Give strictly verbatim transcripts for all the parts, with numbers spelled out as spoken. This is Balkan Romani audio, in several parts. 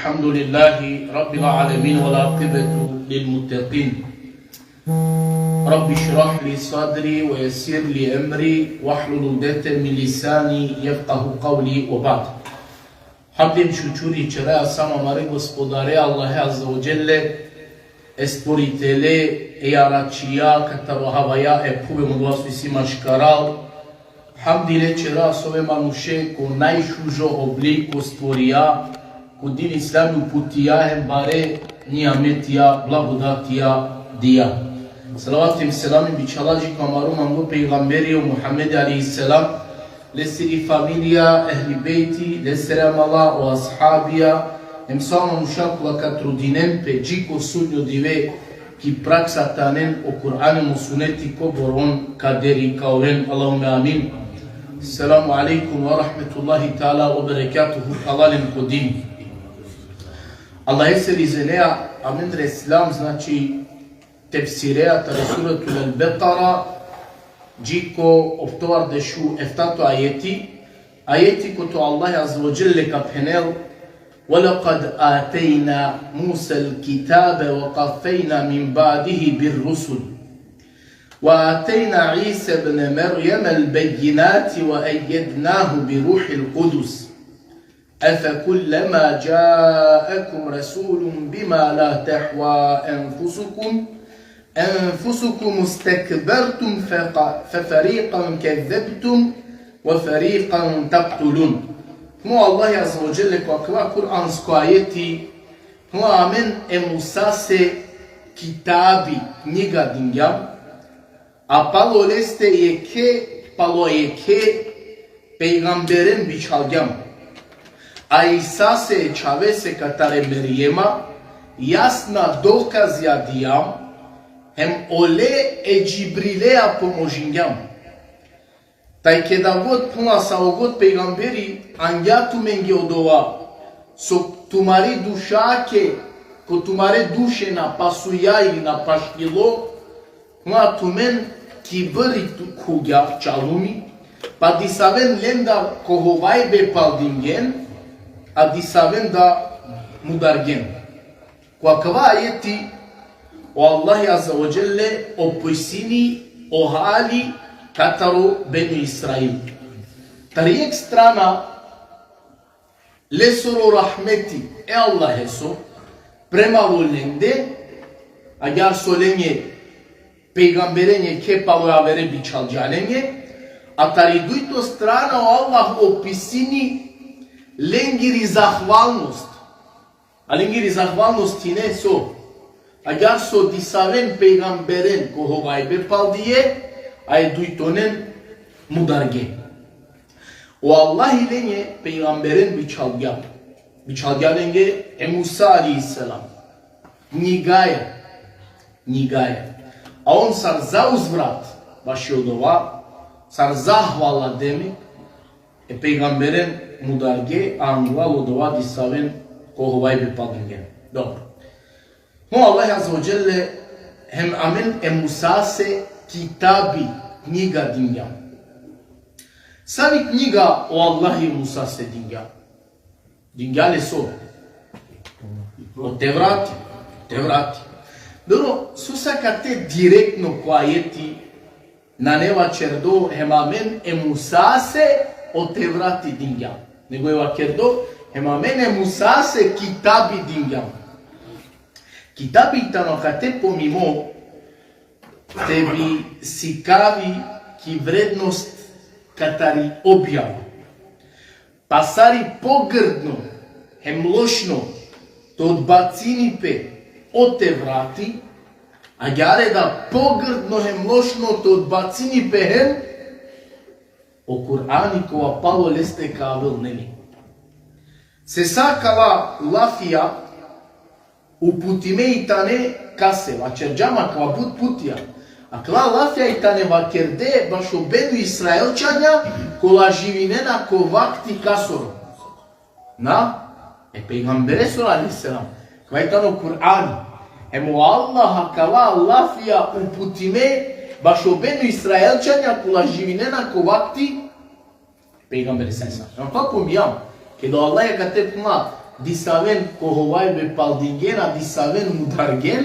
الحمد لله رب العالمين والعاقبة للمتقين. رب اشرح لي صدري ويسر لي أمري واحلل عقدة من لساني يفقه قولي وبعد. Hamd hem šukuri ćera samo amare Gospodare Allahe Azze ve Dželle, e Stvoritele, e Jaračija, kataro havaja e phuv hem odova so isi maškaral. Hamdi le ćera so ove manuše ko najšužo obliko stvorija, ko din islami uputija hem bare nijametija, blagodatija dija. Salavati hem selami bičhala dži ko amaro manglo pejgamberi o Muhammed alejhi selam, lesiri familija, ehli bejti, lesere amala, o ashabija, hem sa o manuša kola ka trudinen pe dži ko sudnjo dive ki praksa te anen o Kur'ani hem o suneti kobor on ka deri ka oven, Allahumme amin. Selamu alejkum ve rahmetullahi teala ve berekatuhu, halalen ko din. Allahesiri izinea, amendar selam, znači, tefsirea tari Suretul El-Bekara, dži ko oftovardeš u eftato ajeti, ajeti kote o Allah Azze ve Dželle ka phenel: ولقد آتينا موسى الكتاب وقفينا من بعده بالرسل وآتينا عيسى ابن مريم البينات وأيدناه بروح القدس أفكلما جاءكم رسول بما لا تهوى أنفسكم أنفسكم استكبرتم فق- ففريقا كذبتم وفريقا تقتلون. Phenel o Allah Azze ve Dželle ko akava kuransko ajeti: Phenel, amen e Musase kitabi, knjiga dingjam, a palo leste jekhe, palo jekhe pejgamberen bičhalgjam. A Isase, čhavese katare Merijema, jasna dokazija dijam, hem ole e Džibrilea pomožingjam. Taj keda god, phenel, savo god pejgamberi angja tumenge odova so tumari dušake, ko tumare duše na pasuja ili na paštilo, phenel, tumen kibri tu- khugja, čalumi, pa disaven lendar ko hovajbe paldingen, a disaven da mudargen. Ko akava ajeti o Allah Azze ve Dželle opisini o hali kataro Benu Israil. Tari jekh strana, lesoro rahmeti, e Allaheso, prema olende, agjaar so lenge pejgamberen jekhe palo javere bičhalgja lenge, a tari dujto strana o Allah opisini lengiri zahvalnost. A lengiri zahvalnost hine so? Agjaar so disaven pejgamberen ko hovajbe paldije, a e dujtonen mudarge. O Allahi lenge pejgamberen bičhalgja. Bičhalgja lenge e Musa alejhi selam. Knjigaja. Knjigaja. A on sar zauzvrat bašo odova, sar zahvala demek, e pejgamberen mudarge, a anglal odova disaven ko hovajbe paldingen. Dobro. Phenel o Allah Azze ve Dželle: Hem amen e Musase kitabi, knjiga dingjam. Savi knjiga o Allahi e Musase dingja? Dingja le so? O Tevrati. Tevrati. Dobro, so sa kate direktno ko ajeti nane vaćerdo hem amen e Musase o Tevrati dingjam. Nego e vaćerdo hem amen e Musase kitabi dingjam. Kitabi tano kate pomimo te bi sikavi ki vrednost katari objava. Pa sar i pogrdno hem lošno te odbacini pe o Tevrati, agjaar da pogrdno hem lošno te odbacini pe hem o Kur'ani kova palo leste ka avel, neli? Se sa kala lafija uputime i tane kase, vaćerđam akava but putija. Akala lafija i tane vakerde bašo Benu Israelčanja, kola živinena ko vakti kasoro? Na, e pejgamberesoro alejhi selam. Kava i tano Kur'ani. Hem o Allah akala lafija uputime bašo Benu Israelčanja, kola živinena ko vakti pejgamberi sa sa. Ama pa pominđam, keda o Allah kate phenela: disaven ko hovajbe paldingen, a disaven mudargen,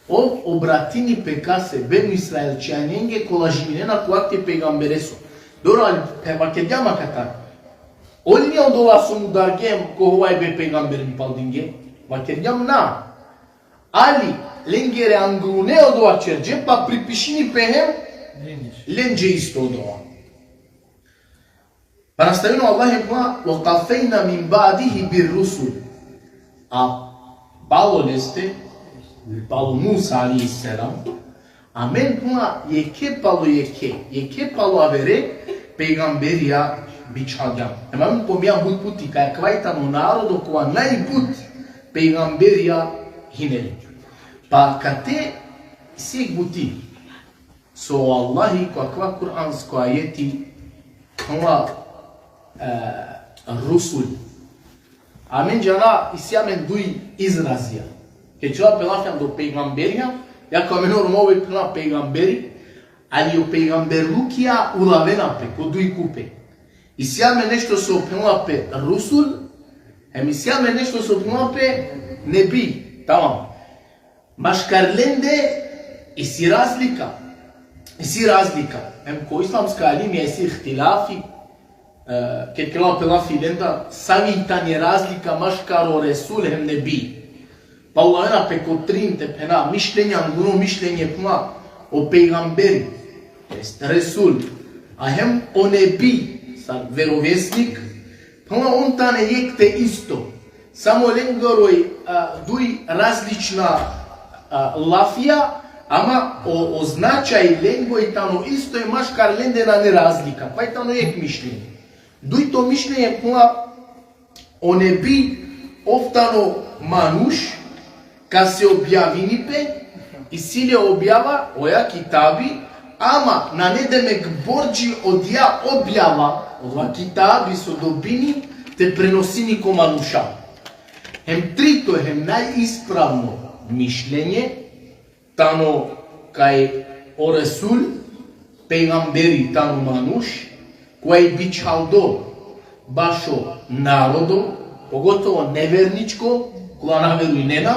ov obratini pe kase, Benu Israilčanenge, kola živinena ko vakti pejgambereso. Dobro, ali pe vakergjam akatar. Ol li odova so mudargen ko hovajbe pejgamberin paldingen? Vakergjam na. Ali, lengere anglune odova čerđe, pa pripišini pe hem lenđe isto odova. Pa nastavini o Allah hem phenela: "Ve kafejna min ba'dihi bir rusul." A palo leste, palo Musa alejhi selam, amen phenela jekhe palo jekhe, jekhe palo avere pejgamberija bičhalgjam. Hem amen pominjam but puti kaj akava i tano narodo kova najbut pejgamberija hine le. Pa kate isi jekh buti. So o Allahi ko akava kuransko ajeti phenela, e, rusul. Amen džana, isi amen duj izrazija. Ked ćera pe lafi ando pejgamberija, jako amen normalno phenela pejgamberi, ali o pejgamberlukija ulavena pe ko duj kupe. Isi amen nešto so phenela pe rusul, hem isi amen nešto so phenela pe nebi. Tamam. Maškar lende isi razlika. Isi razlika. Hem ko islamska alimija isi ihtilafi, e, ked kerela pe lafi lendar, savi tani razlika maškar o resul hem nebi. Pa ulavena pe ko trin te phena mišljenja, angluno mišljenje phenela o pejgamberi, to jest resul, a hem o nebi, sar verovjesnik, phenela on tane jekh te isto. Samo lengoro i, a, duj različna, a, lafija, ama o, o značaj lengoro i tano isto, i maškar lende nane razlika. Pa i tano jekh mišljenje. Dujto mišljenje phenela o nebi ov tano manuš, kase objavini pe, isi le objava, oja kitabi, ama nane demek bordži odija objava, ola kitabi so dobini, te prenosini ko manuša. Hem trito, hem najispravno mišljenje, tano kaj o resul, pejgamberi tano manuš, kova i bičhaldo bašo narodo, pogotovo neverničko, kola na verujnena,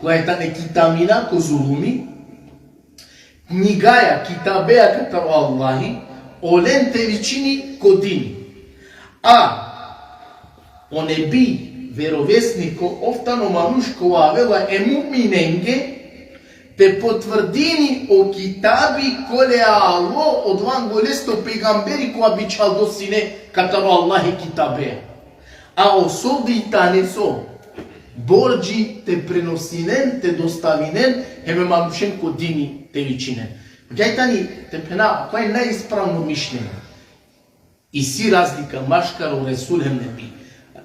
kola i tane kitamina ko zulumi, knjigaja, kitabeja katar o Allahi, olen te vičini ko dini. A o nebi, verovjesniko, ov tano manuš kova avela e mu'minenge, te potvrdini o kitabi kole alo odova anglo leste o pejgamberi kova bičhaldo sine katar o Allahi kitabe. A o soldi tane so bordži te prenosinen, te dostavinen, hem e manušen ko dini te vičinen. Kaj tani te phena, koj najispravno mišljenje. Isi razlika maškar o resul hem nebi.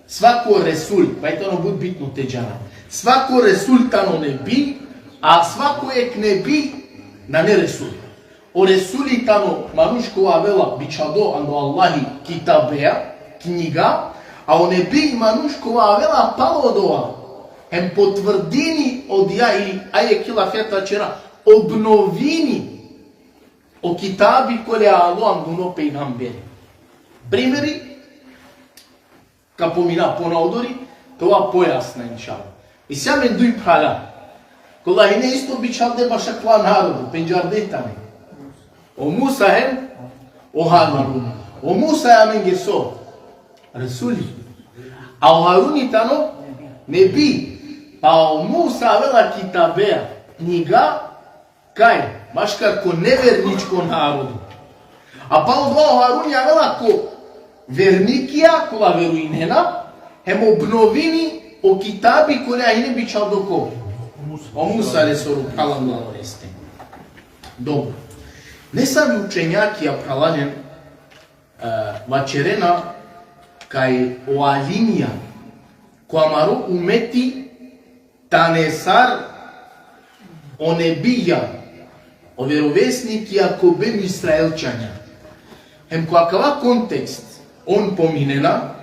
Svako resul, pa i tano but bitno te džana. Svako resul tano nebi, a svako jekh nebi nane resul. O resuli tano manuš kova avela bičhaldo ando Allahi kitabeja, knjiga, a o nebi manuš kova avela palo odova. Hem potvrdini odija ili, ajde, ki lafija te ćera, obnovini o kitabi kole alo angluno pejgamberi. Primeri, ka pomina ponaodori, te ova pojasna, inšallah. Isi amen duj phrala. Kola hine isto bičhalde bašo akava narodo, pendžarde tane. O Musa hem o Harun. O Musa amenge so? Resuli. A o Haruni tano nebi. Pa o Musa avela kitabeja, knjiga, kaj? Maškar ko neverničko narodo. A palo odova o Haruni avela ko vernikija, kola verujnena, hem obnovini o kitabi kole hine bičhaldo ko? O Musa lesoro phrala, malo leste. Dobro. Nesavi učenjakija, phralalen, e, vaćerena kaj o alimija ko amaro umeti tane sar o nebija, o verovjesnikija ko Benu Israilčanja. Hem ko akava kontekst on pominena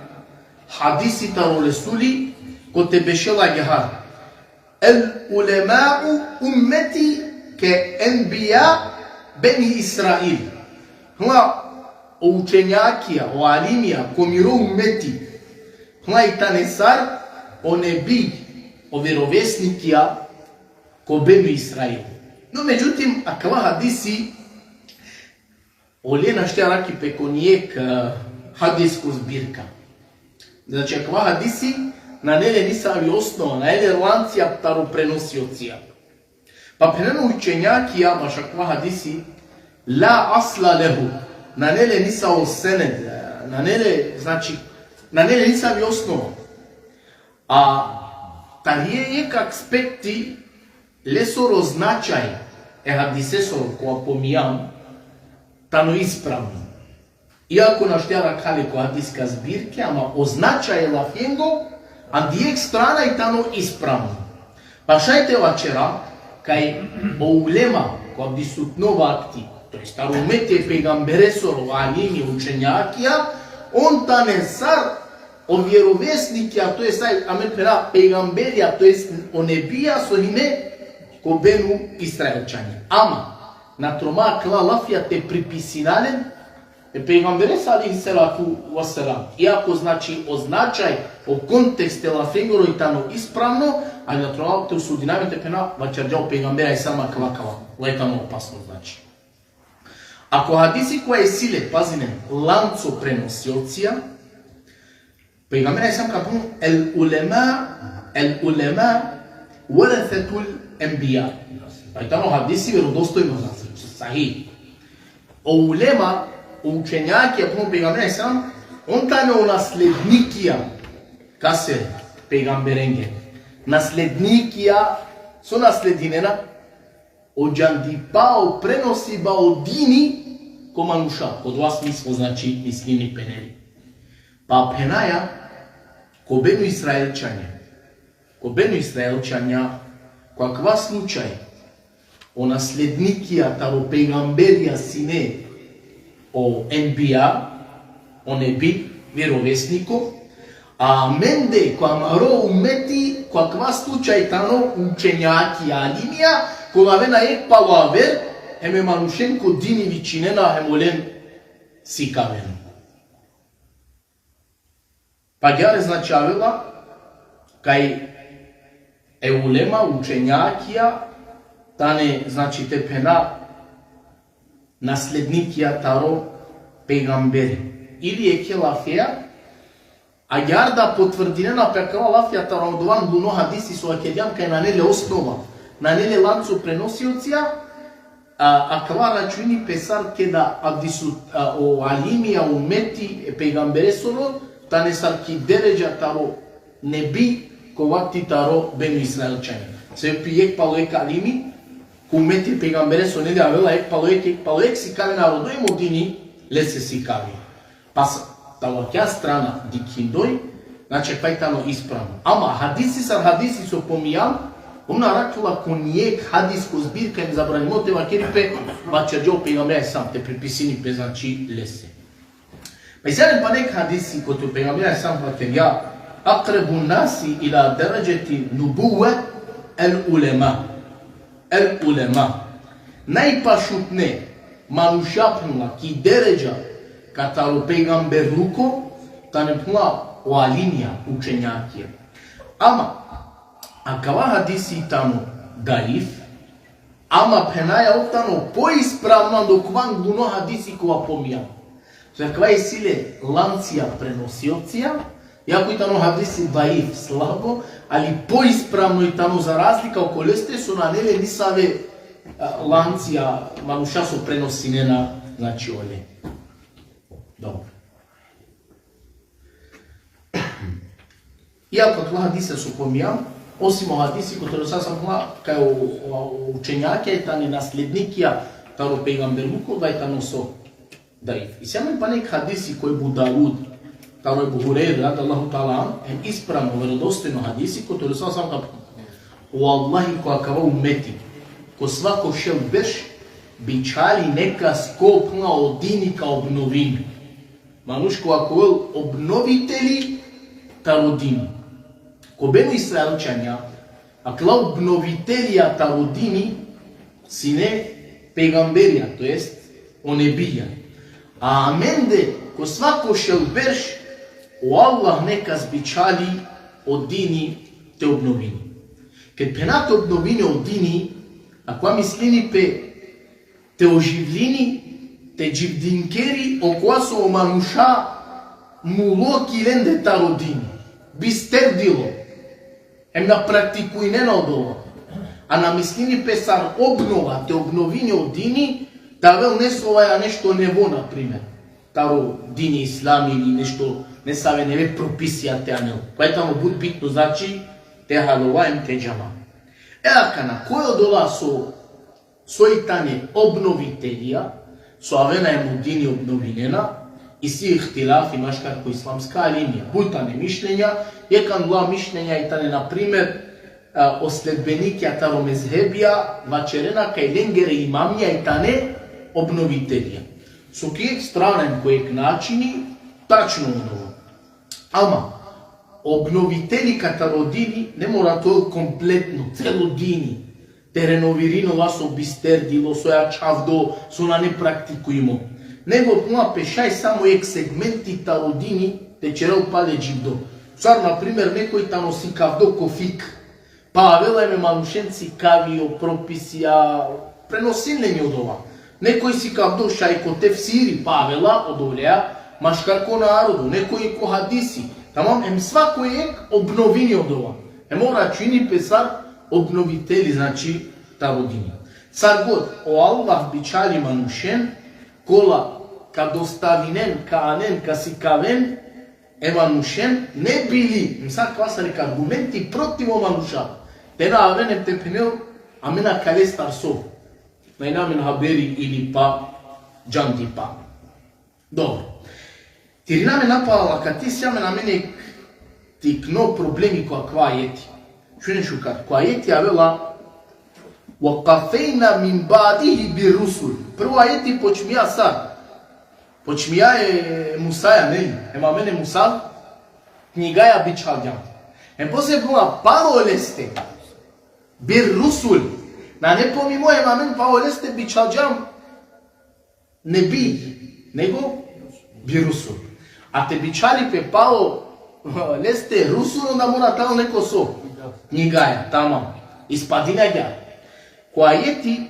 hadisi taro Resuli, kote bešela agjaar: "El ulema'u ummeti ke enbija Beni Israil." Hla, o učenjakija, o alimija ko miro umeti, hla, i tane sar o nebi, o vjerovjesnikija ko Benu Israil. No, međutim, akava hadisi ole našti arakhi pe ko nijek, e, hadisko zbirka. Znači, akava hadisi nane le nisavi osnova, nane le lancija taro prenosiocija. Pa phenena učenjakija mašakava hadisi, la asla lehu, nane le nisavo sened, nane le, znači, nane le nisavi osnova. A tari jekh aspekti lesoro značaj e hadisesoro kova pomijam tano ispravno. Iako našti arakha le ko hadiska zbirke, ama o značaj e lafengo, andi jekh strana i tano ispravno. Pa šaj te vaćera, kaj o ulema, ko avdisutno vakti, to jest taro umeti e pejgamberesoro, alimi, učenjakija, on tane sar o vjerovjesnikija, to jest sar, amen phena, pejgamberija, to jest o nebija, so hine ko Benu Israilčanja. Ama, na troma akala lafija te pripisina len e pejgamberese alejhi salatu ve selam. Iako, znači, o značaj, o kontekst e lafengoro i tano ispravno, ali na troma te usudina amen te phena, vaćerđa o pejgamber alejhi selam akava, akava. Vaj tano opasno, znači. Ako hadisi kova isi le, pazinen, lanco prenosilacija, pejgamber alejhi selam ka phenel, el ulema, el ulema, veresetul enbija. Pa i tano hadisi vjerodostojno, znači, sahih. O ulema, o učenjakija, phenel pejgamber alejhi selam, on tane o naslednikija, kase, pejgamberenge. Naslednikija, so nasledinena, o džandipa, o prenosiba o dini ko manuša, ko dova smislo, znači, mislini pe, neli. Pa phenaja, ko Benu Israilčanja, ko Benu Israilčanja, ko akava slučaj, o naslednikija taro pejgamberija sine o enbija, o nebi, vjerovjesniko, a amende, ko amaro umeti, ko akava slučaj tano učenjakija, alimija, kola avena jekh palo aver, hem e manušen ko dini vičinena, hem olen sikavena. Pa agjaar, znači, avela, kaj e ulema, učenjakija, tane, znači, te phena naslednikija taro pejgamberi. Ili jekhe lafeja, agjaar da potvrdinena pe akala lafija taro dova angluno hadisi so vakergjam kaj nane le osnova, nane le lanco prenosilacija, a, akava računi pe sar keda avdisu, a, o alimija, o umeti e pejgamberesoro, tane sar ki deredža taro nebi, ko vakti taro Benu Israilčanja. Sebepi jekh palo jekh alimi, ko umeti e pejgamberesoro, neli, avela jekh palo jekh, jekh palo jekh, sikavena narodo hem o dini lese sikavi. Pa s-, taro akaja strana dikhindoj, znači, pa i tano ispravno. Ama hadisi sar hadisi so pomijam, on arakhela ko nijek hadisko zbirka hem zabranimo te vakeri pe, vaćerđa o pejgamber alejhi selam, te pripisini pe, znači, lese. Pa isi amen pana jekh hadisi kote o pejgamber alejhi selam vakergja, akrebun nasi ila deredžeti nubuve el ulema. El ulema. Najpašutne manuša, phenela, ki deredža kataro pejgamberluko, tane, phenela, o alimija, učenjakija. Ama akava hadisi tano daif, ama phenaja ov tano poispravno ando kova angluno hadisi kova pomijam. Znači, akava isi le lancija prenosilacija, iako i tano hadisi daif, slabo, ali poispravno i tano, za razlika okoleste so nane le nisave, a, lancija manuša so prenosinena, znači, ole. Dobro. Iako akala hadisi so pomijam, osim o hadisi kote o Resul sallallahu alejhi ve sellem, kaj o, o, o učenjakija tane naslednikija taro pejgamberluko, da i tano so daif. Isi amen pana jekh hadisi ko Ebu Davud, taro Ebu Hurejre, radijallahu ta'ala anhu, hem ispravno, verodostojno hadisi, kote o Resul sallallahu alejhi ve sellem ka phenel: Vallahi, ko akava umeti, ko svako šel berš, bičhali nekas ko, phenela, o dini ka obnovini. Manuš kova ka ovel obnoviteli taro dini. Ko Benu Israilčanja, akala obnovitelija taro dini sine pejgamberija, to jest o nebija. A amende, ko svako šel berš, o Allah nekas bičhali o dini te obnovini. Ked phena te obnovini o dini, akava mislini pe te oživljini, te dživdinkeri okova so o manuša mulo ki lende taro dini, bisterdilo, em na praktikujnena odova. A na mislini pe sar obnova, te obnovini o dini, te avel nesavo ja nešto nevo, na primer, taro dini islami ili nešto nesave neve propisija te anel. Kova tano but bitno, znači, te haljova em te džana. E akana, koj odola so, soj tane obnovitelija, so avena em o dini obnovinena, isi ihtilafi maškar ko islamska alimija. But tane mišljenja, jekh odola mišljenja i tane, na primer, a, o sledbenikija taro mezhebija vaćerena kaj lengere imamija i tane obnovitelija. So ki jekh strana em ko jekh načini, tačno odova. Ama, obnoviteli ka taro dini, ne mora te ovel kompletno, celo dini, te renovirini ola so bisterdilo, so ačhavdo, so nane praktikujmo. Nego puna pe šaj samo jekh segmenti taro dini te ćerel pale dživdo. Sar, na primer, nekoj tano sikavdo ko fikh, pa avela em e manušen sikavi o propisija, prenosini len odova. Nekoj sikavdo šaj ko tefsiri, pa avela odolea maškar ko narodo, nekoj ko hadisi. Tamam, em svako jekh obnovini odova. Em ov računi pe sar obnoviteli, znači, taro dini. Sar god, o Allah bičhali manušen, kola ka dostavinen, ka anen, ka sikaven e manušen, ne bi li, em sar kava sar jekh argumenti protiv o manuša, te na aven em te phenel, amen akalestar so, na ina amen haberi ili pa džandipa. Dobro. Te irina amen napalal akate, isi amen amen jekh tikno problemi ko akava ajeti. Šunen šukar, ko ajeti avela: "Ve kefejna min ba'dihi bir rusul." Prvo ajeti počmija sar? Počmija e Musaja, neli? Em amen e Musa knjigaja bičhalgjam. Em posle phenela: "Palo leste, bir rusul." Nane pomimo: "Em amen palo leste bičhalgjam nebij", nego: "Bir rusul." A te bičhali pe palo leste rusul, onda mora te avel neko so? Knjigaja, tamam. Ispadini agjaar. Ko ajeti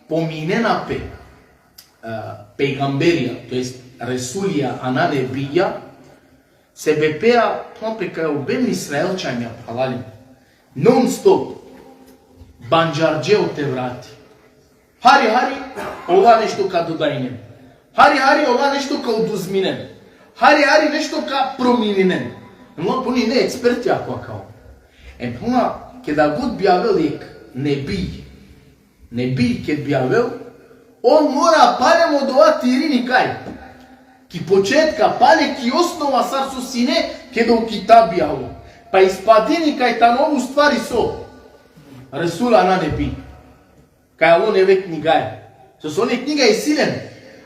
pominena pe, e, pejgamberija, to jest resulija, a na nebija, sebepea, phenela pe kaj o Beni Israilčanja, phralalen, non stop bandžarđe o Tevrati. Hari, hari, ola nešto ka dodajnen. Hari, hari, ola nešto ka oduzminen. Hari, hari, nešto ka promininen. Em ola puni ne eksperti ako akava. Em puna, keda god bi avel jekh nebij, nebij ked bi avel, ov mora palem odova te irini kaj? Ki početka, pale ki osnova sar so sine keda o kitabi alo. Pa ispadini kaj tano ov u stvari so? Resul, a na nebij. Kaj alo neve knjigaja. So, so one knjiga isi len,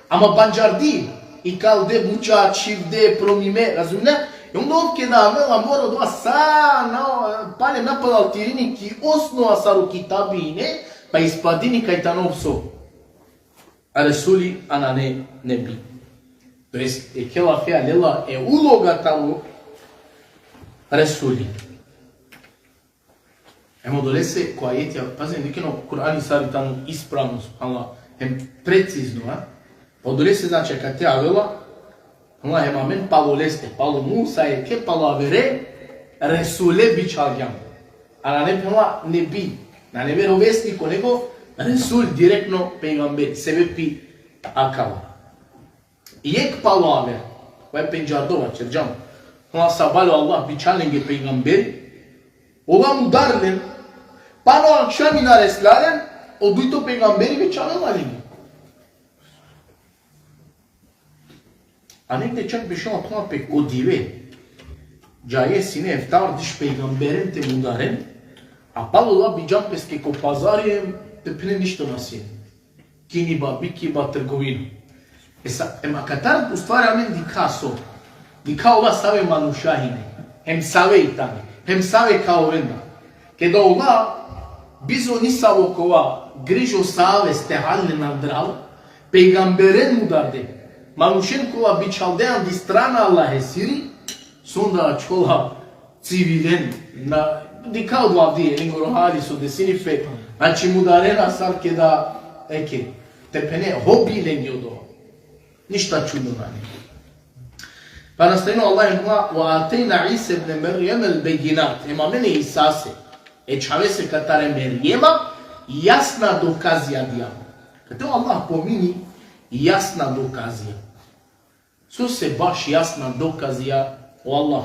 ama bandžardi, ikalde buča, čhivde, promime, razumine? I onda ov keda avela mora odova sa na, pale napalal te irini ki osnova sar o kitabi ine, pa ispadini kaj tano ov so? Resuli, a nane nebi. To jest, e kela fea lela e uloga taro resuli. Em odolese ko ajetja, pazin, dikhen o Kur'ani sar i tano ispravno, subhanallah, hem precizno, a? Odolese, znači, akate avela, Allah, hem amen palo leste, palo Musa, jekhe palo avere resule bičhalgjam. A nane phenela nebi, nane verovesniko, nego resul, direktno pejgamber, sebepi akava. Jekh palo aver, vaj pendžardo vaćerđam. Ama sabale o Allah bičhal lenge pejgamberi, ola mudar len, palo akšami na resla len, o dujto pejgamberi bičhalela lenge. A negde čak bešela, phenela pe, ko dive džaje sine eftar diš pejgamberen te mudaren, a palo ola bičhan peske ko pazari em te phene ništo na sine. Kiniba, bikiba, trgovina. E sa, em akatar, u stvari, amen dikha so. Dikha ola save manuša hine. Hem save i tane. Hem save ka oven da. Keda ola bizo nisavo kova grižo save ste halne andral, pejgamberen mudarde, manušen kola bičhalde andi strana Allahesiri, so onda ačhola Sivilen, na, dikha odova avdive, lengoro hali so desini pe, znači mudarena sar keda, eke, te phene hobi lenge odova. Ništa čudno nane. Pa nastavini o Allah, hem: "Ve atejna Isa ibne Merjem el-bejjinat." Hem amen e Isase, e čhavese katar e Merjema, jasna dokazija dijam. Kate o Allah pomini jasna dokazija. Sose baš jasna dokazija o Allah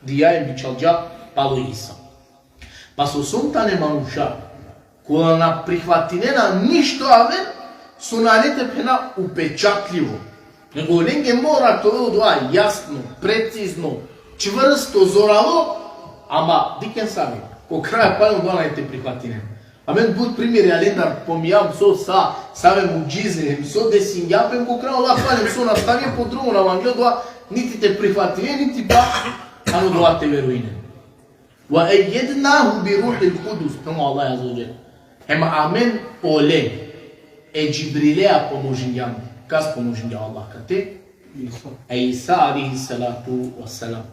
dija hem bičhalđa palo Isa. Pa sosum tane manuša, kola na prihvatinena ništo aver, so nane te phena upečatljivo. Nego lenge mora te ovel odova jasno, precizno, čvrsto, zoralo, ama dikhen save, ko kraj palem odova nane te prihvatinen. Amen but primeri alendar pomijam so sa, save mudžize, hem so desingja pe, hem ko kraj ola palem so nastavingja po drumo, na mangel odova niti te prihvatinen, niti pa ano odova te verujinen. "Ve ejjednahu bi ruhil kudus," phenela o Allah azze ve dželle. Hem amen ole e Džibrilea pomožingjam. Kas pomožingja o Allah kate? Isa. E Isa alejhi salatu ve selam.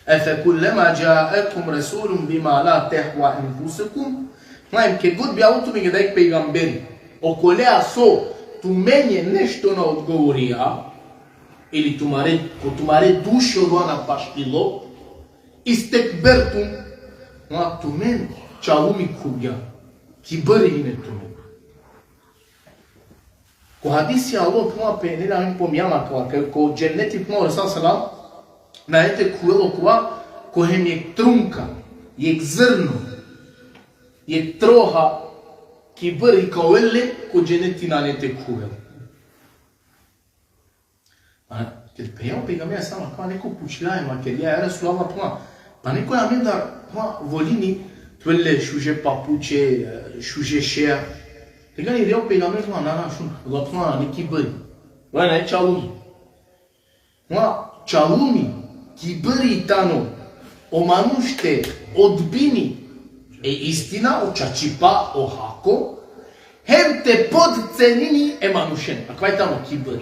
"Efe kullema džaekum resulun bima la tehva enfusukum." Znači, ked god bi alo tumenge dajek pejgamberi, okolea so tumenđe nešto na odgovorija, ili tumare, ko tumare duše odova na pašlilo, istekbertum, ma tumen čalumi khuvgja, kibri hine tumen. Ko hadisi alo phenela pe, nela, amen pomijam akava, kaj ko dženneti, phenela o Resul sallallahu alejhi ve sellem, nane te khuvel okova, ko hem jek trunka, jek zrno, jek troha kibri ka ovel le, ko dženneti nane te khuvel. A, ked phenđa o pejgamberi sallallahu alejhi ve sellem akava, neko pučlja hem vakergja: "Ja Resulallah, phenela, pa neko amendar, phenela, volini te ovel le šuže papuče, šuže šeja." Tegani reagija o pejgamberi, phenela: "Na, na, šun, odova, phenela, nane kibri. Odova nane čalumi." Phenela, čalumi, kibri tano o manuš te odbini e istina, o čačipa, o hako, hem te podcenini e manušen. Akava i tano kibri.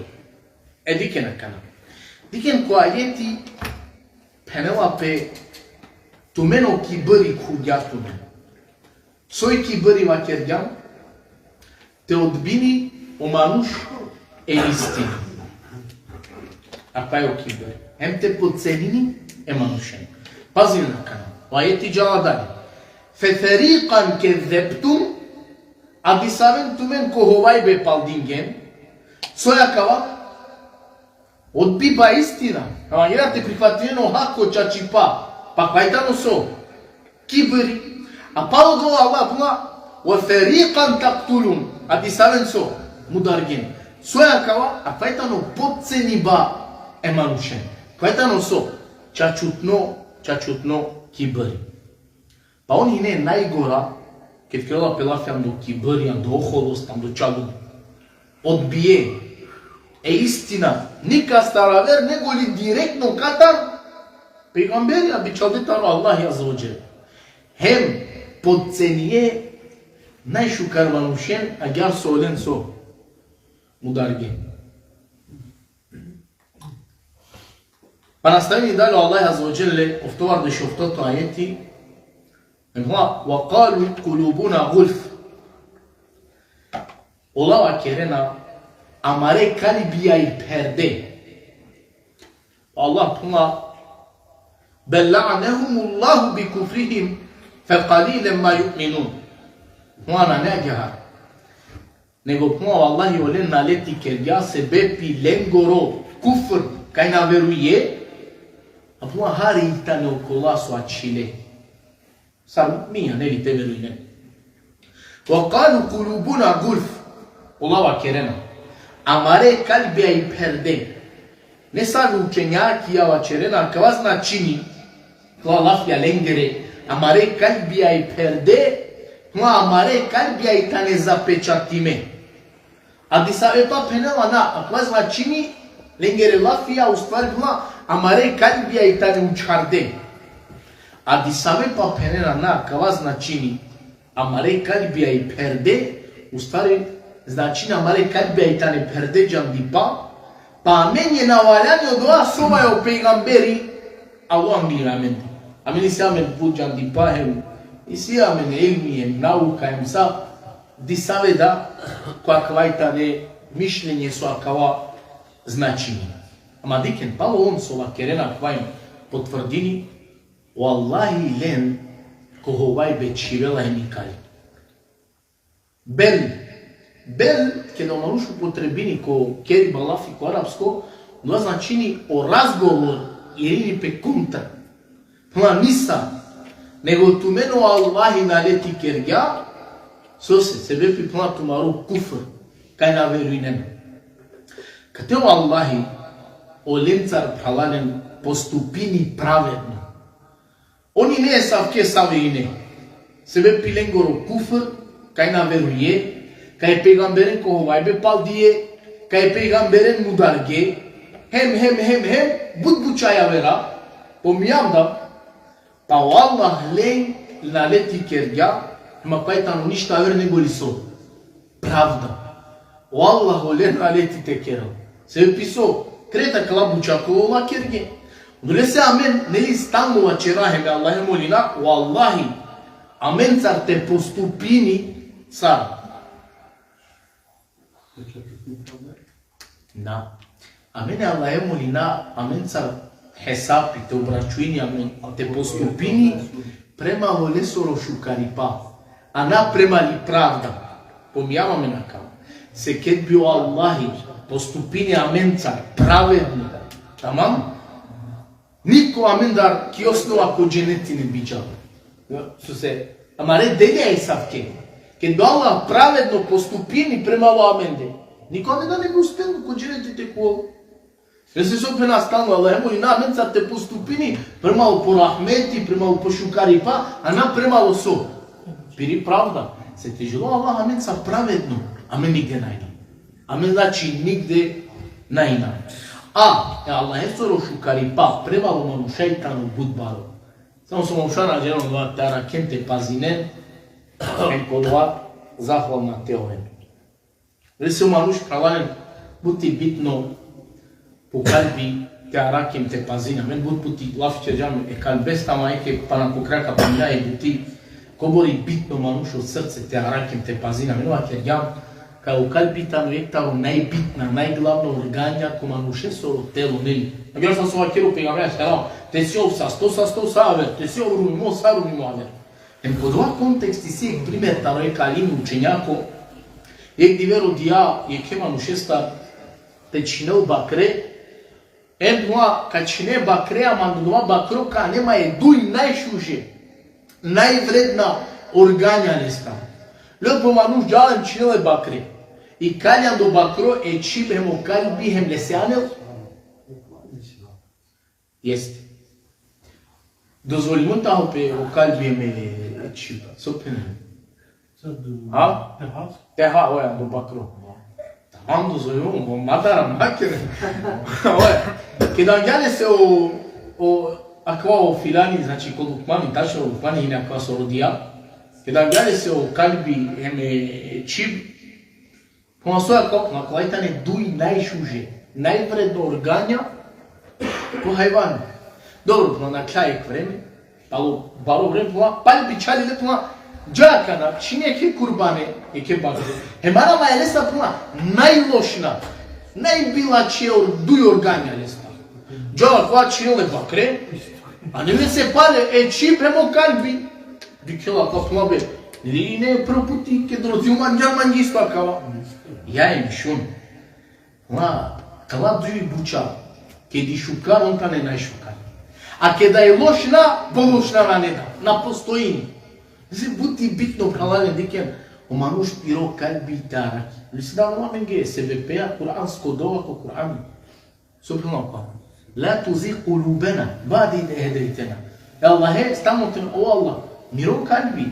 E, dikhen akana. Dikhen ko ajeti phenela pe: "Tumen o kibri khuvgja tumen." Soj kibri vakergjam? Te odbini o manuš e istina. Akava i o kibri. Hem te podcenini e manušen. Pazinen akana. O ajeti džala dalje. "Fe ferikan kezzebtum", a disaven tumen ko hovajbe paldingen. Soj akava? Odbiba e istina. Ama jera te prihvatinen o hako, čačipa. Pa akava i tano so? Kibri. A palo odova Allah phenela: "Ve ferikan taktulun." A disaven so? Mudargen. Soj akava? Akava i tano podceniba e manušen. Akava i tano so? Čačutno, čačutno kibri. Pa on hine najgora, ked kerela pe lafi ando kibri, ando oholost, ando čalum. Odbije e istina, nikastar aver, nego li direktno katar pejgamberi, a bičhalde taro Allah azze ve dželle. Hem podcenije najšukar manušen, agjaar so olen so? Mudarge. Pa nastavini dalje o Allah azze ve dželle, oftovardeš oftoto ajeti, hem phenela: "Ve kalu kulubuna gulf." Ola vakerena: "Amare kalbija i perde." Allah phenela: "Bel la'anehumullahu bi kufrihim fe kalilen ma ju'minun." Phenela: Nane agjaar. Nego phenela: Vallahi, olen nalet kergja sebepi lengoro kufr, kaj na veruje. A phenela: Hari tane okola so ačhile. Sar mi, a ne li te verujnen. Ve kalu kulubuna gulf. Ola vakerena: Amare kalbija i perde. Nesavi učenjakija vaćerena kava značini, kava lafija lengere, amare kalbija i perde, no amare kalbija i tane zapečatime. A disave pa phenela na, akava značini lengere lafija, u stvari phenela, amare kalbija i tane učharde. A disave pa phenela na, kava značini, amare kalbija i perde, u stvari, značini amare kalbija i tane perde džandipa, pa amenđe na valjani odova so vaja o pejgamberi, Allah mi amen. Amen isi amen but džandipa hem, isi amen ilmi hem nauka hem sa, disave da ko akava i tane mišljenje so akava značini. Ama dikhen, palo on so vakerena akava hem potvrdini, o Allahi len ko hovajbe čhivela hem i kalbi. Bel, bel, keda o manuš upotrebini ko keriba lafi ko arapsko, no značini o razgovor irini pe kontra. Phenela nisam, nego tumen o Allahi naleti kergja, sose, sebepi phenela tumaro kufr, kaj na verujnen. Kate o Allahi, olencar phralalen postupini pravedno. On ine asavke save ine. Sebepi lengoro kufr, kaj na veruje, kaj e pejgamberen ko hovajbe paldije, kaj e pejgamberen mudarge, hem, hem, hem, hem, but buča javera, pomijam da, pa o Allah len naleti kergja, hem akava i tano ništa aver nego li so? Pravda. O Allah olen naleti te kerel. Sebepi so, kreta kala buča ko ola kerge. Odolese amen, neli, stalno vaćera hem e Allahe molina, o Allahi amencar te postupini sar. Na. Amen e Allahe molina, amencar hesapi te obračuni amen, te postupini prema olesoro šukaripa, a na prema li pravda. Pomijam amen akava. Se ked bi o Allahi postupini amencar pravedno, tamam? Niko amendar ki osnova ko dženeti ne bi džal. Sose, amare delija asavke. Ked bi o Allah pravedno postupini prema amende, niko amendar ne bi uspel ko dženeti te khuvel. Jesi so phena stalno, Allahe molina amencar te postupini prema po rahmeti, prema po šukaripa, a na prema so? Piri pravda. Se te dželo Allah amencar pravedno, amen nigde na ina. Amen, znači, nigde na ina. A e Allahesoro šukaripa prema o manuša i tano but baro. Samo so manuša na džanen odova te arakhen, te pazinen, hem ko odova zahvalna te oven. Odolese o manuš, phralalen, but i bitno po kalbi te arakhen, te pazinen. Amen but puti lafi ćerđam e kalbesta, ama eke pana ko kraj ka pomina e buti kobor i bitno manuš o srce te arakhen, te pazinen. Amen vakerđam kaj o kalbi tano jekh taro najbitna, najglavna organja ko manušesoro telo, neli? Agjaar sar so vakeri o pejgamberi alejhi selam, te si ov sasto, sasto sa aver, te si ov rumimo, sa rumimo aver. Em ko odova kontekst isi jekh primer taro jekh alim, učenjako, jekh dive rodija jekhe manušestar te čhinel bakre, em phenela ka čhine bakre, ama ando odova bakro ka ane ma e duj najšuže, najvredna organja lestar. Lel pe o manuš, džal em čhinel e bakre. Ikalel ando bakro e čhib hem o kalbi hem lese anel. Jeste. Dozvolimo te hal pe o kalbi hem e čhib? So phene? Ha? Te ha, oja, ando bakro. Tamam, dozvolimo, mo madara makere. Oja. Keda angja lese o, o, akava o filani, znači ko Lukmani, tačno Lukmani, ine akava so rodija. Keda angja lese o kalbi hem e čhib, phenela so akava, phenela akala i tane duj najšuže, najvredno organja ko hajvani. Dobro, phenela, nakhla jekh vreme, palo baro vreme, phenela, pali bičhali le, phenela, dža akana, čhini jekhe kurbane, jekhe bakre. Hem ana ma e lestar, phenela, najlošna, najbilačhe or-, duj organja lestar. Džala akava, čhinel e bakre, anel lese pale e čhib hem o kalbi. Dikhela akava, phenela, be, ili ine prvo puti ked rodijum, mangjan, mangjan isto akava. Ja, em šun. Phenela, kala duj buča, ked i šukar, on tane najšukar. A keda i lošna, pološna nane da, na postojini. Znači, but i bitno, phralalen, dikhen, o manuš piro kalbi te arakhi. Lisi da amenge sebepeja kuransko dova ko Kurani. Subhanallah. La tuzigh kulubena ba'de idh hedejtena. E Allahe, stalno te, o Allah, miro kalbi.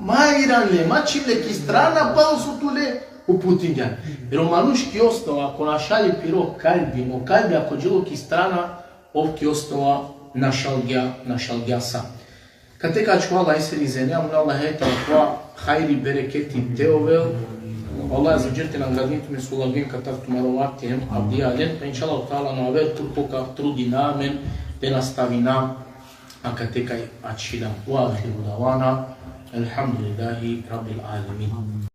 Ma iran le, ma čhiv le ki strana, palo so tu le uputingjan. Jer o manuš ki osnova, ako našali piro kalbi, o kalbi ako dželo ki strana, ov ki osnova našalgja, našalgja sa. Kate ka ačhova Allahesiri izenea, amen e Allahe te akava hajri, bereketi te ovel. Allah azze ve dželle te nagradini tumen so ulagen katar tumaro vakti hem avdijalen. Pa inšallah teala ano aver kurko ka trudina amen te nastavina Akate kaj ačhilam. Wa ahiru davana, elhamdulillahi rabbil alemin.